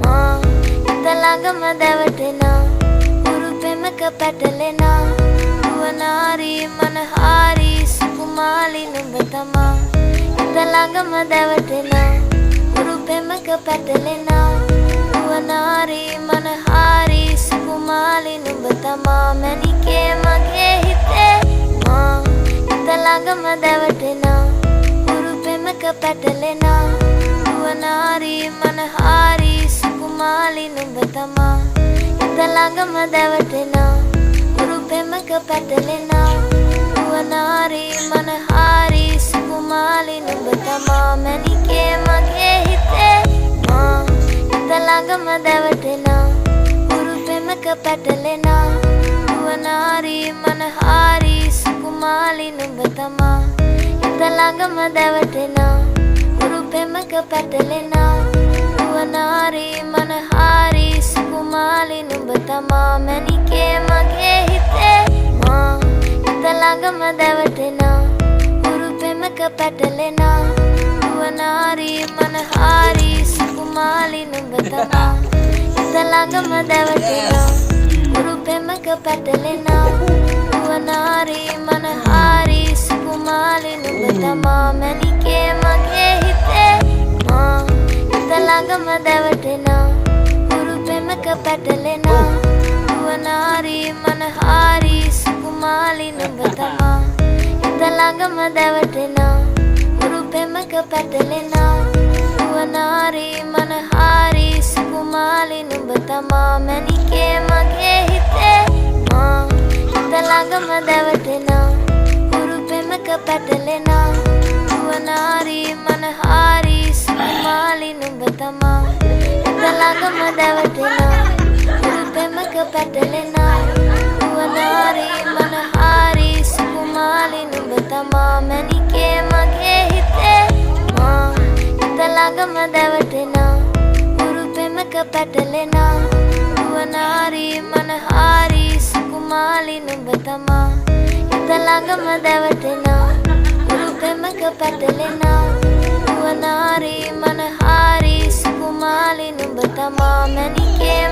මා හිත ළඟම දැවටෙනා, උරු පෙමක පැටලෙනා. නුවනාරී මනහාරී සුකුමාලි නුඹ තමා. හිත ළඟම දැවටෙනා, උරු පෙමක පැටලෙනා. නුවනාරී මනහාරී සුකුමාලි නුඹ තමා. මැණිකේ මගේ හිතේ. මා හිත ළඟම දැවටෙනා, උරු පෙමක පැටලෙනා. නුවනාරී මනහාරී සුකුමාලි නුඹ තමා. හිත ළඟම දැවටෙනා, උරු පෙමක පැටලෙනා. නුවනාරී මනහාරී සුකුමාලි නුඹ තමා. මැණිකේ මගේ හිතේ. මා හිත ළඟම දැවටෙනා, උරු පෙමක පැටලෙනා. නුවනාරී මනහාරී සුකුමාලි නුඹ තමා. හිත ළඟම දැවටෙනා, උරු පෙමක පැටලෙනා. නුවනාරී මනහාරී සුකුමාලි නුඹ තමා. මැණිකේ මගේ හිතේ. මා හිත ළඟම දැවටෙනා, උරු පෙමක පැටලෙනා. නුවනාරී මනහාරී සුකුමාලි නුඹ තමා. හිත ළඟම දැවටෙනා, උරු පෙමක පැටලෙනා. නුවනාරී මනහාරී සුකුමාලි නුඹ තමා. මැණිකේ මගේ හිතේ. මා හිත ළඟම දැවටෙනා, උරු පෙමක පැටලෙනා. නුවනාරී මනහාරී සුකුමාලි නුඹ තමා. හිත ළඟම දැවටෙනා, උරු පෙමක පැටලෙනා. නුවනාරී මනහාරී සුකුමාලි නුඹ තමා. මැණිකේ මගේ හිතේ. මා හිත ළඟම දැවටෙනා, උරු පෙමක පැටලෙනා. නුවනාරී මනහාරී සුකුමාලි නුඹ තමා. හිත ළඟම දැවටෙනා, උරු පෙමක පැටලෙනා. නුවනාරී මනහාරී සුකුමාලි නුඹ තමා. මැණිකේ මගේ හිතේ. මා හිත ළඟම දැවටෙනා, උරු පෙමක පැටලෙනා. නුවනාරී මනහාරී සුකුමාලි නුඹ තමා. හිත ළඟම දැවටෙනා, උරු පෙමක පැටලෙනා. නුවනාරී මනහාරී සුකුමාලි නුඹ තමා. මැණිකේ